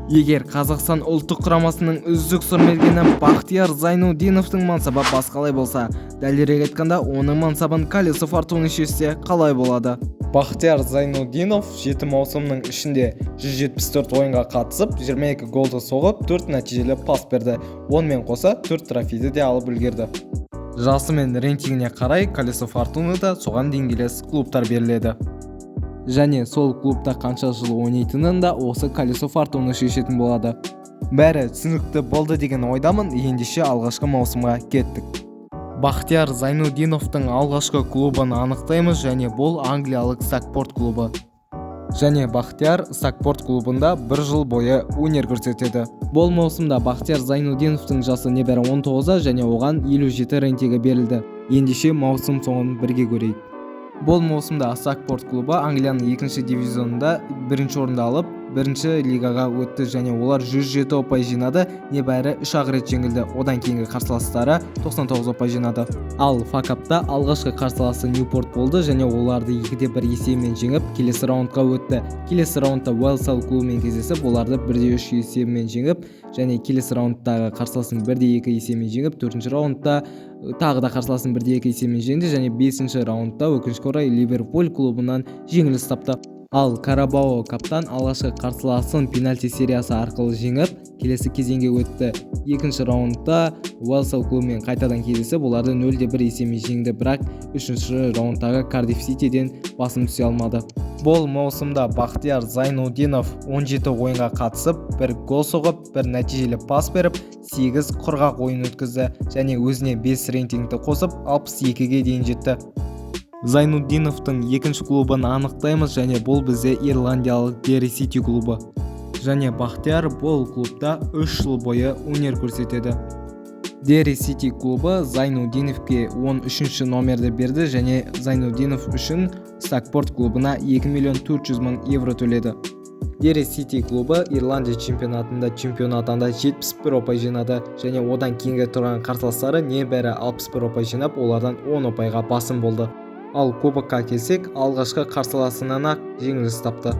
Егер Қазақстан ұлттық құрамасының үздік сұрмергені Бақтияр Зайнутдиновтың мансабы басқалай болса, дәлірек айтқанда, оның мансабын Колесо Фортуны шешсе, қалай болады? Бақтияр Зайнутдинов 7 маусымның ішінде 174 ойынға қатысып, 22 голды соғып, 4 нәтижелі пас берді. Онымен қоса 4 трофейді де алып үлгерді. Жасы мен рейтингіне қарай Колесо Фортунада соған деңгейлес клубтар беріледі және сол клубта қанша жыл ойнайтынын да осы Колесо Фортуна шешетін болады. Бәрі түсінікті болды деген ойдамын. Ендеше алғашқы маусымға кеттік. Бақтияр Зайнутдиновтың алғашқы клубын анықтаймыз және бұл англиялық Стокпорт клубы. Және Бақтияр Стокпорт клубында бір жыл бойы өнер көрсетеді. Бұл маусымда Бақтияр Зайнутдиновтың жасы небәрі 19-да және оған 57 рейтингі берілді. Ендеше маусым соңын бірге көрейік. Бұл маусымда Стокпорт клубы Англияның екінші дивизионында бірінші орынды алып, бірінші лигаға өтті және олар 107 ұпай жинады, небәрі 3-ақ рет жеңілді. Одан кейінгі қарсыластары 99 ұпай жинады. Ал FA Cup-та алғашқы қарсыласы Ньюпорт болды және оларды 2-1 есебімен жеңіп, келесі раундқа өтті. Келесі раундта Уэлсал клубымен кездесіп, оларды 1-3 есебімен жеңіп және келесі раундтағы қарсыласын 1-2 есебімен жеңіп, төртінші раундта тағы да қарсыласын 1-2 есебімен жеңді және бесінші раундта, өкінішке орай, Ливерпуль клубынан жеңіліс тапты. Ал Карабао Каптан алғашқы қарсыласын пенальти сериясы арқылы жеңіп, келесі кезеңге өтті. Екінші раундта Уэлсал клубымен қайтадан кездесіп, оларды 0-1 есебімен жеңді, бірақ үшінші раундтағы Кардифф Ситиден басым түсе алмады. Бұл маусымда Бақтияр Зайнутдинов 17 ойынға қатысып, бір гол соғып, бір нәтижелі пас беріп, 8 құрғақ ойын өткізді және өзіне 5 рейтингті қосып, 62-ге дейін жетті. Зайнутдиновтың екінші клубын анықтаймыз және бұл бізде ирландиялық Дерри Сити клубы. Және Бақтияр бұл клубта 3 жыл бойы өнер көрсетеді. Дерри Сити клубы Зайнутдиновке 13 номерді берді және Зайнутдинов үшін Стокпорт клубына 2 миллион 400 мың евро төледі. Дерри Сити клубы Ирландия чемпионатында чемпион атанды, 71 ұпай жинады және одан кейінгі тұрған қарсыластары небәрі 61 ұпай жинап, олардан 10 ұпайға басым болды. Ал кубокқа келсек, алғашқы қарсыласынан-ақ жеңіліс тапты.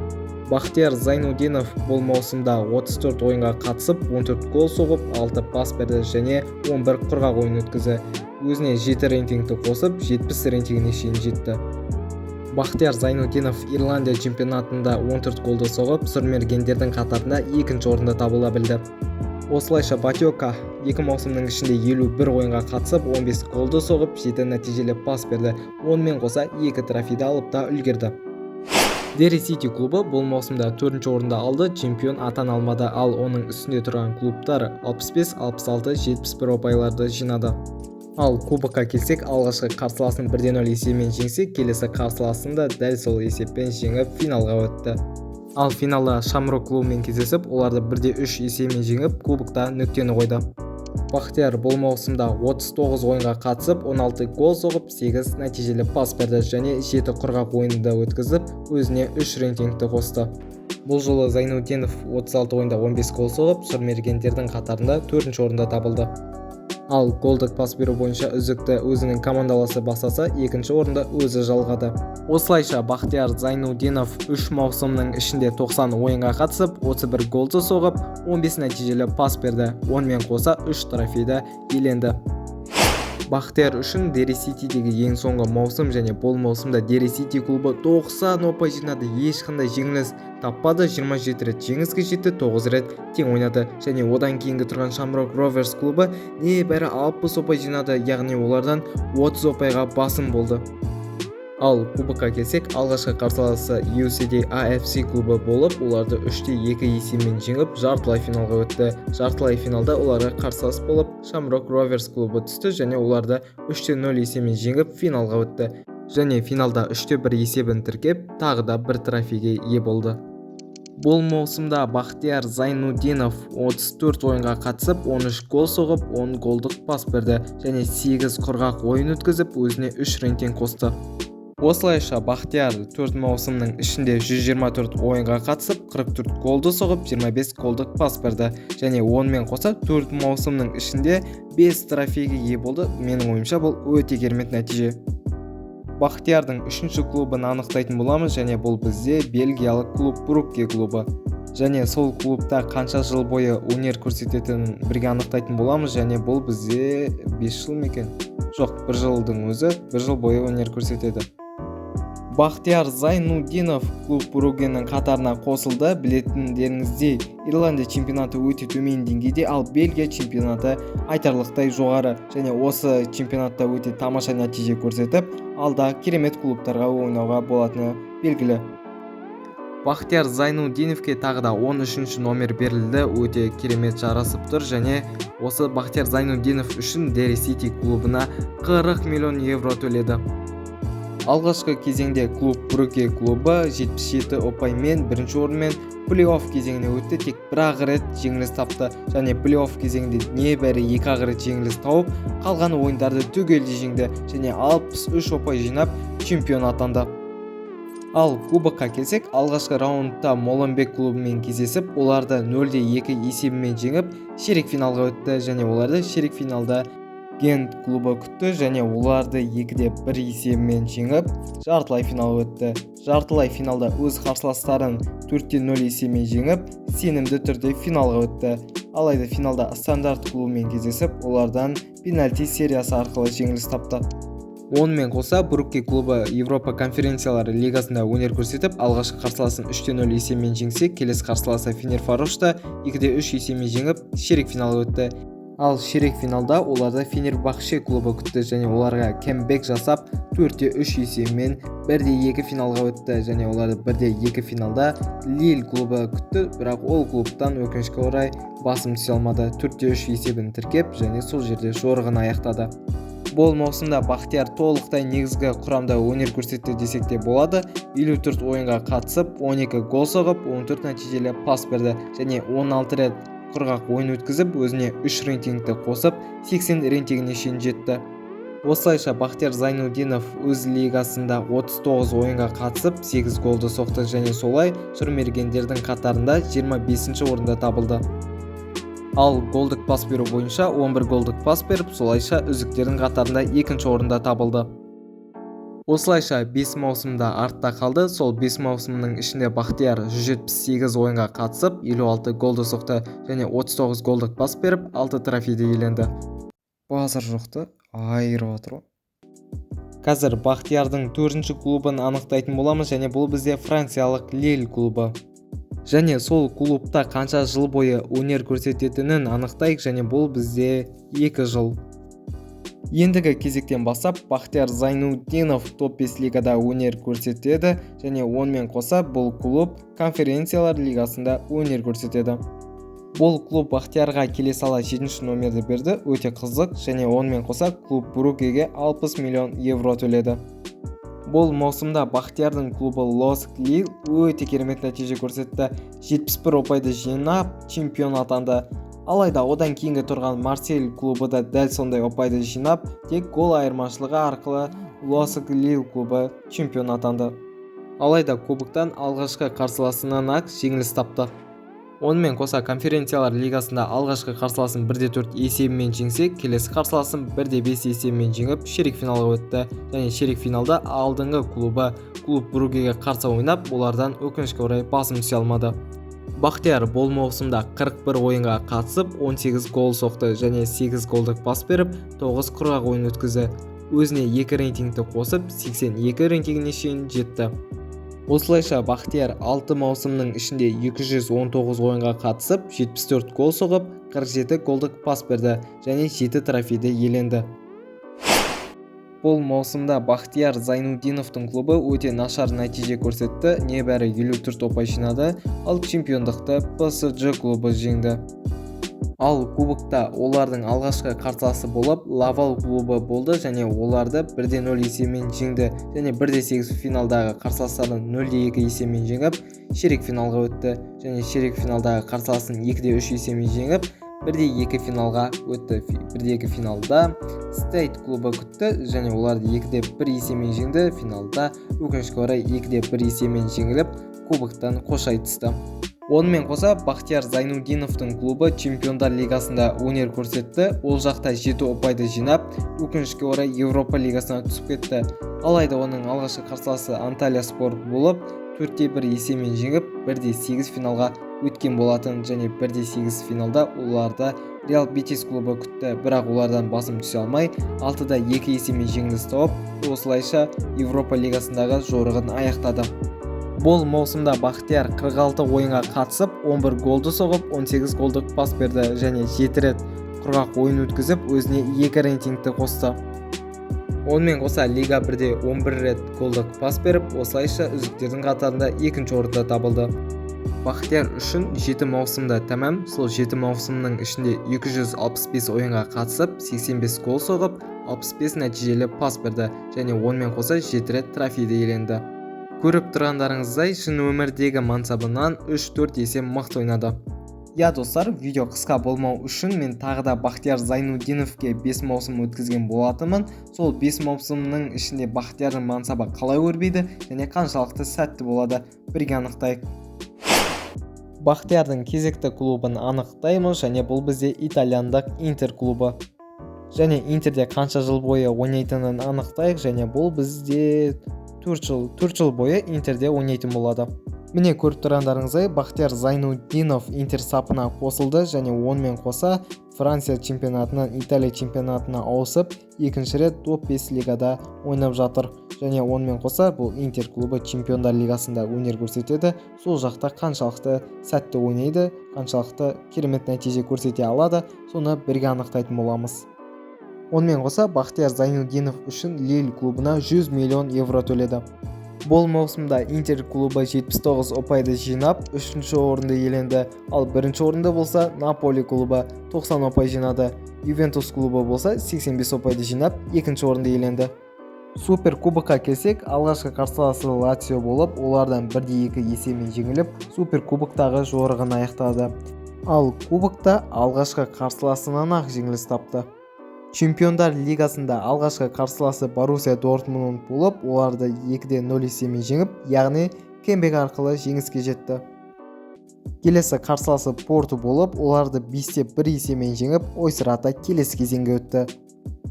Бақтияр Зайнутдинов бұл маусымда 34 ойынға қатысып, 14 гол соғып, 6 пас берді және 11 құрғақ ойын өткізді. Өзіне 7 рейтингті қосып, 70 рейтингіне шейін жетті. Бақтияр Зайнутдинов Ирландия чемпионатында 14 голды соғып, сұрмергендердің қатарында екінші орында табыла білді. Осылайша, Батёка 2 маусымның ішінде 51 ойынға қатысып, 15 голды соғып, 7 нәтижелі пас берді. Онымен қоса екі трофейді алып та үлгерді. Дерри Сити клубы бұл маусымда төртінші орынды алды, чемпион атана алмады. Ал оның үстінде тұрған клубтар 65, 66, 71 ұпайларды жинады. Ал кубокқа келсек, алғашқы қарсыласын 1-0 есебімен жеңсе, келесі қарсыласын да дәл сол есеппен жеңіп, финалға өтті. Ал финалда Шамрок клубымен кездесіп, оларды 1-3 есебімен жеңіп, кубокта нүктені қойды. Бақтияр бұл маусымда 39 ойынға қатысып, 16 гол соғып, 8 нәтижелі пас берді және 7 құрғақ ойынды өткізіп, өзіне 3 рейтингті қосты. Бұл жолы Зайнутдинов 36 ойында 15 гол соғып, сұрмергендердің қатарында төртінші орында табылды. Ал голдық пас беру бойынша үздікті өзінің командаласы бастаса, екінші орынды өзі жалғады. Осылайша, Бақтияр Зайнутдинов 3 маусымның ішінде 90 ойынға қатысып, 31 голды соғып, 15 нәтижелі пас берді. Онымен қоса 3 трофейді иеленді. Бақтияр үшін Дерри Ситидегі ең соңғы маусым және бұл маусымда Дерри Сити клубы 90 ұпай жинады, ешқандай жеңіліс таппады, 27 рет жеңіске жетті, 9 рет тең ойнады. Және одан кейінгі тұрған Шамрок Роверс клубы небәрі 60 ұпай жинады, яғни олардан 30 ұпайға басым болды. Ал кубокқа келсек, алғашқы қарсыласы UCD AFC клубы болып, оларды 3-2 есебімен жеңіп, жартылай финалға өтті. Жартылай финалда оларға қарсылас болып Шамрок Роверс клубы түсті және оларды 3-0 есебімен жеңіп, финалға өтті. Және финалда 3-1 есебін тіркеп, тағы да бір трофейге ие болды. Бұл маусымда Бақтияр Зайнутдинов 34 ойынға қатысып, 13 гол соғып, 10 голдық пас берді және 8 құрғақ ойын өткізіп, өзіне 3 рейтинг қосты. Осылайша, Бақтияр 4 маусымның ішінде 124 ойынға қатысып, 44 голды соғып, 25 голдық пас берді және онымен қоса 4 маусымның ішінде 5 трофейге ие болды. Менің ойымша, бұл өте керемет нәтиже. Бақтиярдың үшінші клубын анықтайтын боламыз, және бұл бізде бельгиялық Клуб Брюгге клубы. Және сол клубта қанша жыл бойы өнер көрсететінін бірге анықтайтын боламыз, және бұл бізде 5 жыл ма екен? Жоқ, бір жылдың өзі, бір жыл бойы өнер көрсетеді. Бақтияр Зайнудинов Клуб Брюггенің қатарына қосылды. Білетіндеріңіздей, Ирландия чемпионаты өте төмен деңгейде, ал Бельгия чемпионаты айтарлықтай жоғары, және осы чемпионатта өте тамаша нәтиже көрсетіп, алда керемет клубтарға ойнауға болатыны белгілі. Бақтияр Зайнудиновке тағы да 13 номер берілді, өте керемет жарасып тұр, және осы Бақтияр Зайнудинов үшін Дерри Сити клубына 40 миллион евро төледі. Алғашқы кезеңде Клуб Брюгге клубы 77 ұпаймен бірінші орынмен плей-офф кезеңіне өтті, тек бір-ақ рет жеңіліс тапты, және плей-офф кезеңінде небәрі екі-ақ рет жеңіліс тауып, қалған ойындарды түгелдей жеңді және 63 ұпай жинап, чемпион атанды. Ал кубокқа келсек, алғашқы раундта Моленбек клубымен кездесіп, оларды 0-2 есебімен жеңіп, ширек финалға өтті, және оларды ширек финалда Гент клубы күтті, және оларды 2-1 есебімен жеңіп, жартылай финалға өтті. Жартылай финалда өз қарсыластарын 4-0 есебімен жеңіп, сенімді түрде финалға өтті. Алайда финалда Стандарт клубымен кездесіп, олардан пенальти сериясы арқылы жеңіліс тапты. Онымен қоса Брюгге клубы Европа конференциялары лигасында өнер көрсетіп, алғашқы қарсыласын 3-0 есебімен жеңсе, келесі қарсыласы Фенерварошты 2-3 есебімен жеңіп, ширек финалға өтті. Ал ширек финалда оларды Фенербахше клубы күтті, және оларға камбэк жасап, 4-3 есебімен 1-2 финалға өтті, және оларды 1-2 финалда Лиль клубы күтті, бірақ ол клубтан өкінішке орай басым түсе алмады. 4-3 есебін тіркеп, және сол жерде жорығын аяқтады. Бұл маусымда Бақтияр толықтай негізгі құрамда өнер көрсетті десек те болады. 54 ойынға қатысып, 12 гол соғып, 14 нәтижелі пас берді және 16 рет құрғақ ойын өткізіп, өзіне 3 рейтингті қосып, 80 рейтингіне шейін жетті. Осылайша Бақтияр Зайнудинов өз лигасында 39 ойынға қатысып, 8 голды соқты, және солай сұрмергендердің қатарында 25 орында табылды. Ал голдық пас беру бойынша 11 голдық пас беріп, солайша үздіктердің қатарында екінші орында табылды. Осылайша 5 маусымда артта қалды. Сол 5 маусымның ішінде Бақтияр 178 ойынға қатысып, 56 голды соқты және 39 голдық пас беріп, 6 трофейді иеленді. Базар жоқты, айырып отыр ғой. Қазір Бақтиярдың төртінші клубын анықтайтын боламыз, және бұл бізде франциялық Лиль клубы. Және сол клубта қанша жыл бойы өнер көрсететінін анықтайық, және бұл бізде 2 жыл. Ендігі кезектен бастап Бақтияр Зайнудинов топ-5 лигада өнер көрсетеді, және онымен қоса бұл клуб конференциялар лигасында өнер көрсетеді. Бұл клуб Бақтиярға келе сала 7 номерді берді, өте қызық, және онымен қоса клуб Брюггеге 60 миллион евро төледі. Бұл маусымда Бақтиярдың клубы Лоск Лил өте керемет нәтиже көрсетті. 71 ұпайды жинап, чемпион атанды. Алайда одан кейінгі тұрған Марсель клубы да дәл сондай ұпайды жинап, тек гол айырмашылығы арқылы Лоск Лил клубы чемпион атанды. Алайда кубоктан алғашқы қарсыласынан-ақ жеңіліс тапты. Онымен қоса конференциялар лигасында алғашқы қарсыласын 1-4 есебімен жеңсе, келесі қарсыласын 1-5 есебімен жеңіп, ширек финалға өтті. Және ширек финалда алдыңғы клубы Клуб Брюггеге қарсы ойнап, олардан өкінішке орай басым түсе алмады. Бақтияр бұл маусымда 41 ойынға қатысып, 18 гол соқты және 8 голдық пас беріп, 9 құрғақ ойын өткізді. Өзіне 2 рейтингті қосып, 82 рейтингіне шейін жетті. Осылайша Бақтияр 6 маусымның ішінде 219 ойынға қатысып, 74 гол соғып, 47 голдық пас берді және 7 трофейді иеленді. Бұл маусымда Бақтияр Зайнудиновтың клубы өте нашар нәтиже көрсетті, небәрі 54 ұпай жинады, ал чемпиондықты ПСЖ клубы жеңді. Ал кубокта олардың алғашқы қарсыласы болып Лавал клубы болды, және оларды 1-0 есебімен жеңді, және 1-8 финалдағы қарсыластарын 0-2 есебімен жеңіп, ширек финалға өтті, және ширек финалдағы қарсыласын 2-3 есебімен жеңіп, 1-2 финалға өтті. 1-2 финалда Стейт клубы күтті, және оларды 2-1 есебімен жеңді. Финалда өкінішке орай 2-1 есебімен жеңіліп, кубоктан қош айтысты. Онымен қоса Бахтияр Зайнутдиновтың клубы Чемпиондар лигасында өнер көрсетті. Ол жақта 7 ұпайды жинап, өкінішке орай Еуропа лигасына түсіп кетті. Алайда оның алғашқы қарсыласы Анталия Спор болып, 4-1 есебімен жеңіп, 1-8 финалға өткен болатын және 1-8 финалда оларды Реал Бетис клубы күтті, бірақ олардан басым түсе алмай, 6-2 есебімен жеңіліс тауып, осылайша Еуропа лигасындағы жорығын аяқтады. Бұл маусымда Бахтияр 46 ойынға қатысып, 11 голды соғып, 18 голдық пас берді және 7 рет құрғақ ойын өткізіп, өзіне 2 рейтингті қосты. Онымен қоса Лига 1-де 11 рет голдық пас беріп, осылайша үздіктердің қатарында екінші орында табылды. Бахтияр үшін 7 маусымда тәмам, сол 7 маусымның ішінде 265 ойынға қатысып, 85 гол соғып, 65 нәтижелі пас берді және онымен қоса 7 рет трофейді иеленді. Көріп тұрғандарыңыздай, шын өмірдегі мансабынан 3-4 есе мықты ойнады. Я, достар, видео қысқа болмау үшін мен тағы да Бахтияр Зайнутдиновке 5 маусым өткізген болатынмын. Сол 5 маусымның ішінде Бахтиярдың мансабы қалай өрбиді және қаншалықты сәтті болады, бірге анықтайық. Бахтиярдың кезекті клубын анықтаймыз және бұл бізде итальяндық Интер клубы. Және Интерде қанша жыл бойы ойнайтынын анықтайық және бұл бізде 4 жыл, 4 жыл бойы Интерде ойнайтын болады. Міне, көріп тұрғандарыңыздай, Бахтияр Зайнутдинов Интер сапына қосылды және онымен қоса Франция чемпионатынан Италия чемпионатына ауысып, екінші рет топ 5 лигада ойнап жатыр. Және онымен қоса бұл Интер клубы Чемпиондар лигасында өнер көрсетеді. Сол жақта қаншалықты сәтті ойнайды, қаншалықты керемет нәтиже көрсете алады, соны бірге анықтайтын боламыз. Онымен қоса Бахтияр Зайнутдинов үшін Лиль клубына 100 миллион евро төледі. Бұл маусымда Интер клубы 79 ұпайды жинап, үшінші орынды иеленді. Ал бірінші орында болса Наполи клубы 90 ұпай жинады. Ювентус клубы болса 85 ұпайды жинап, екінші орынды иеленді. Супер кубокқа келсек, алғашқы қарсыласы Лацио болып, олардан 1-2 есебімен жеңіліп, Супер кубоктағы жорығын аяқтады. Ал кубокта алғашқы қарсыласынан-ақ жеңіліс тапты. Чемпиондар лигасында алғашқы қарсыласы Боруссия Дортмунд болып, оларды 2-0 есебімен жеңіп, яғни кембек арқылы жеңіске жетті. Келесі қарсыласы Порту болып, оларды 5-1 есебімен жеңіп, ойсырата келесі кезеңге өтті.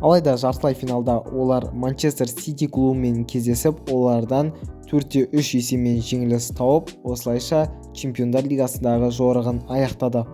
Алайда жартылай финалда олар Манчестер Сити клубымен кездесіп, олардан 4-3 есебімен жеңіліс тауып, осылайша Чемпиондар лигасындағы жорығын аяқтады.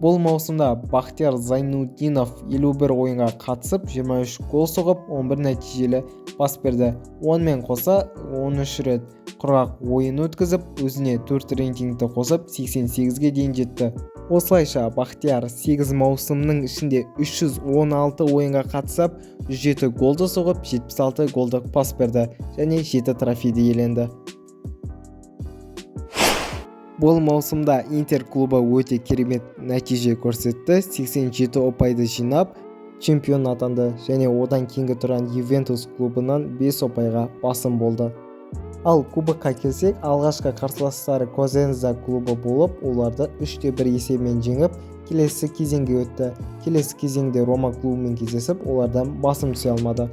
Бұл маусымда Бахтияр Зайнутдинов 51 ойынға қатысып, 23 гол соғып, 11 нәтижелі пас берді. Онымен қоса 13 рет құрғақ ойын өткізіп, өзіне 4 рейтингті қосып, 88-ге дейін жетті. Осылайша Бахтияр 8 маусымның ішінде 316 ойынға қатысып, 107 голды соғып, 76 голдық пас берді және 7 трофейді иеленді. Бұл маусымда Интер клубы өте керемет нәтиже көрсетті, 87 ұпайды жинап, чемпион атанды және одан кейінгі тұрған Ювентус клубынан 5 ұпайға басым болды. Ал кубокқа келсек, алғашқы қарсыластары Козенза клубы болып, оларды 3-1 есебімен жеңіп, келесі кезеңге өтті. Келесі кезеңде Рома клубымен кездесіп, олардан басым түсе алмады.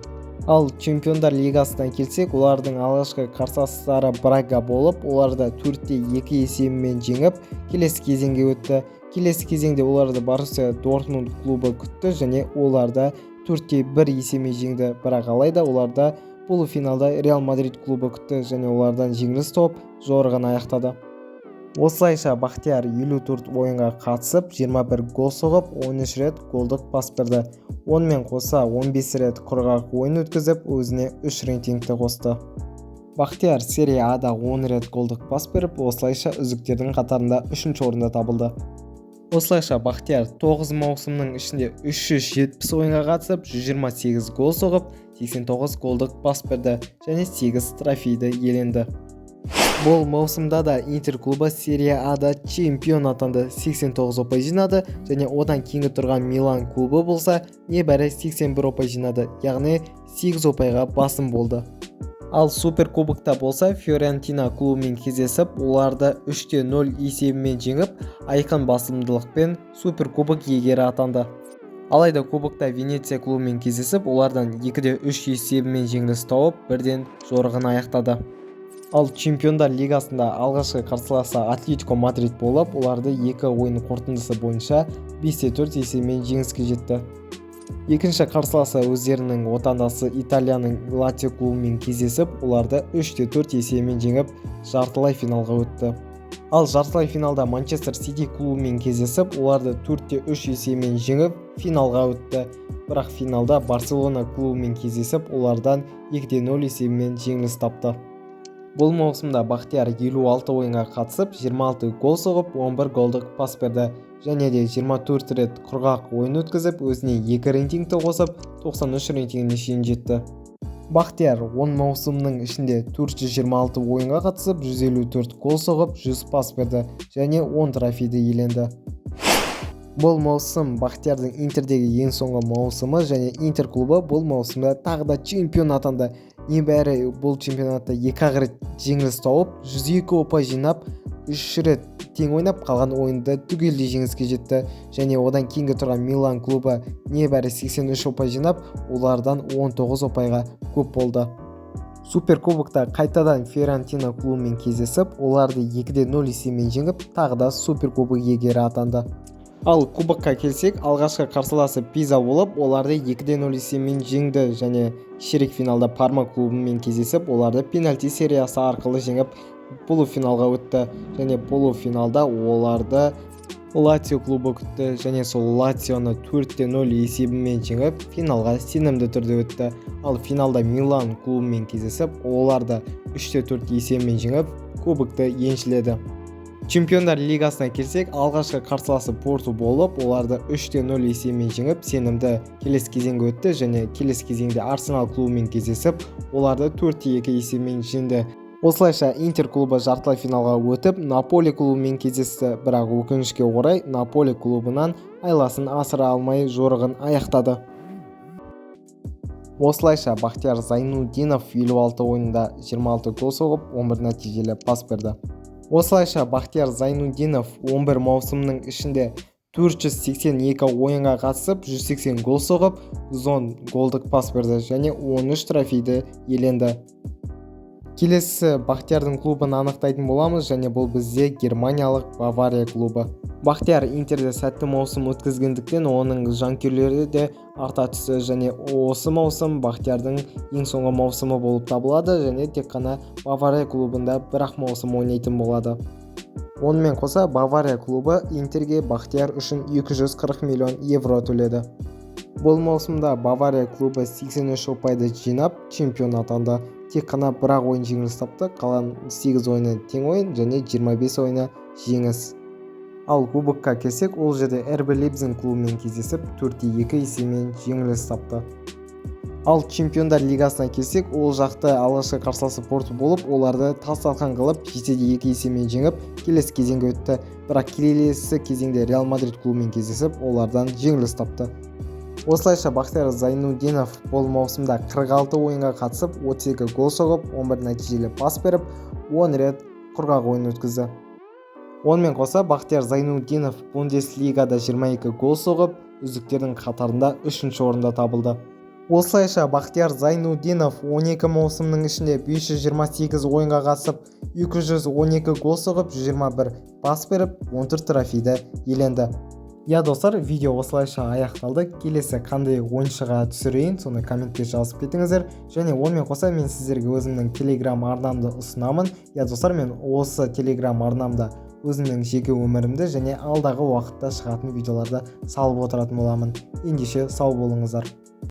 Ал Чемпиондар лигасына келсек, олардың алғашқы қарсыластары Брага болып, оларды 4-2 есебімен жеңіп, келесі кезеңге өтті. Келесі кезеңде оларды Боруссия Дортмунд клубы күтті және оларды 4-1 есебімен жеңді. Бірақ алайда оларда полуфиналда Реал Мадрид клубы күтті және олардан жеңіліс тауып, жорығын аяқтады. Осылайша Бахтияр 54 ойынға қатысып, 21 гол соғып, 13 рет голдық пас берді. Онымен қоса 15 рет құрғақ ойын өткізіп, өзіне 3 рейтингті қосты. Бахтияр Серия Ада 10 рет голдық пас беріп, осылайша үздіктердің қатарында 3-ші орында табылды. Осылайша Бахтияр 9 маусымның ішінде 370 ойынға қатысып, 128 гол соғып, 89 голдық пас берді және 8 трофейді иеленді. Бұл маусымда да Интер клубы Серия Ада чемпион атанды, 89 ұпай жинады және одан кейінгі тұрған Милан клубы болса небәрі 81 ұпай жинады, яғни 8 ұпайға басым болды. Ал Суперкубокта болса Фиорентина клубымен кездесіп, оларды 3-0 есебімен жеңіп, айқын басымдылықпен Суперкубок иегері атанды. Алайда кубокта Венеция клубымен кездесіп, олардан 2-3 есебімен жеңіліс тауып, бірден жорығын аяқтады. Ал Чемпиондар лигасында алғашқы қарсыласы Атлетико Мадрид болып, оларды екі ойын қорытындысы бойынша 5-4 есебімен жеңіске жетті. Екінші қарсыласы өздерінің отандасы Италияның Лацио клубымен кездесіп, оларды 3-4 есебімен жеңіп, жартылай финалға өтті. Ал жартылай финалда Манчестер Сити клубымен кездесіп, оларды 4-3 есебімен жеңіп, финалға өтті. Бірақ финалда Барселона клубымен кездесіп, олардан 2-0 есебімен жеңіліс тапты. Бұл маусымда Бақтияр 56 ойынға қатысып, 26 гол соғып, 11 голдық пас берді. Және де 24 рет құрғақ ойын өткізіп, өзіне 2 рейтингті қосып, 93 рейтингіне шейін жетті. Бақтияр 10 маусымның ішінде 426 ойынға қатысып, 154 гол соғып, 100 пас берді және 10 трофейді иеленді. Бұл маусым Бақтиярдың Интердегі ең соңғы маусымы және Интер клубы бұл маусымда тағы да чемпион атанды. Небәрі бұл чемпионатта 2 рет жеңіліс тауып, 102 ұпай жинап, 3 рет тең ойнап, қалған ойында түгелдей жеңіске жетті. Және одан кейінгі тұрған Милан клубы небәрі 83 ұпай жинап, олардан 19 ұпайға көп болды. Суперкубокта қайтадан Фиорентина клубымен кездесіп, оларды 2-0 есебімен жеңіп, тағы да суперкубок иегері атанды. Ал кубокқа келсек, алғашқы қарсыласы Пиза болып, оларды 2-0 есебімен жеңді және ширек финалда Парма клубымен кездесіп, оларды пенальти сериясы арқылы жеңіп, полуфиналға өтті. Және полуфиналда оларды Лацио клубы күтті және сол Лационы 4-0 есебімен жеңіп, финалға сенімді түрде өтті. Ал финалда Милан клубымен кездесіп, оларды 3-4 есебімен жеңіп, кубокты еншіледі. Чемпиондар лигасына келсек, алғашқы қарсыласы Порту болып, оларды 3-0 есебімен жеңіп, сенімді келесі кезеңге өтті және келесі кезеңде Арсенал клубымен кездесіп, оларды 4-2 есебімен жеңді. Осылайша Интер клубы жартылай финалға өтіп, Наполи клубымен кездесті, бірақ өкінішке орай Наполи клубынан айласын асыра алмай жорығын аяқтады. Осылайша Бақтияр Зайнутдинов 56 ойында 26 гол соғып, 11 нәтижелі пас берді. Осылайша Бақтияр Зайнутдинов 11 маусымның ішінде 482 ойынға қатысып, 180 гол соғып, 110 голдық пас берді және 13 трофейді иеленді. Келесі Бақтиярдың клубын анықтайтын боламыз және бұл бізде германиялық Бавария клубы. Бақтияр Интерде сәтті маусым өткізгендіктен оның жанкүйерлері де арта түсті және осы маусым Бақтиярдың ең соңғы маусымы болып табылады және тек қана Бавария клубында бір-ақ маусым ойнайтын болады. Онымен қоса Бавария клубы Интерге Бақтияр үшін 240 миллион евро төледі. Бұл маусымда Бавария клубы 83 ұпайды жинап, чемпион атанды. Тек қана бір-ақ ойын жеңіліс тапты, қалған 8 ойыны тең ойын және 25 ойыны жеңіс. Ал кубокқа келсек, ол жерде РБ Лейпциг клубымен кездесіп, 4-2 есебімен жеңіліс тапты. Ал Чемпиондар лигасына келсек, ол жақта алғашқы қарсыласы Порту болып, оларды тас-талқан қылып, 7-2 есебімен жеңіп, келесі кезеңге өтті. Бірақ келесі кезеңде Реал Мадрид клубымен кездесіп, олардан жеңіліс тапты. Осылайша Бақтияр Зайнутдинов бұл маусымда 46 ойынға қатысып, 32 гол соғып, 11 нәтижелі пас беріп, 10 рет құрғақ ойын өткізді. Онымен қоса Бақтияр Зайнутдинов Бундеслигада 22 гол соғып, үздіктердің қатарында 3-ші орында табылды. Осылайша Бақтияр Зайнутдинов 12 маусымның ішінде 528 ойынға қатысып, 212 гол соғып, 121 пас беріп, 14 трофейді иеленді. Я достар, видео осылайша аяқталды. Келесі қандай ойыншыға түсірейін, соны комментке жазып кетіңіздер. Және онымен қоса мен сіздерге өзімнің телеграм арнамды ұсынамын. Я достар, мен осы телеграм арнамда өзімнің жеке өмірімді және алдағы уақытта шығатын видеоларды салып отыратын боламын. Ендеше сау болыңыздар.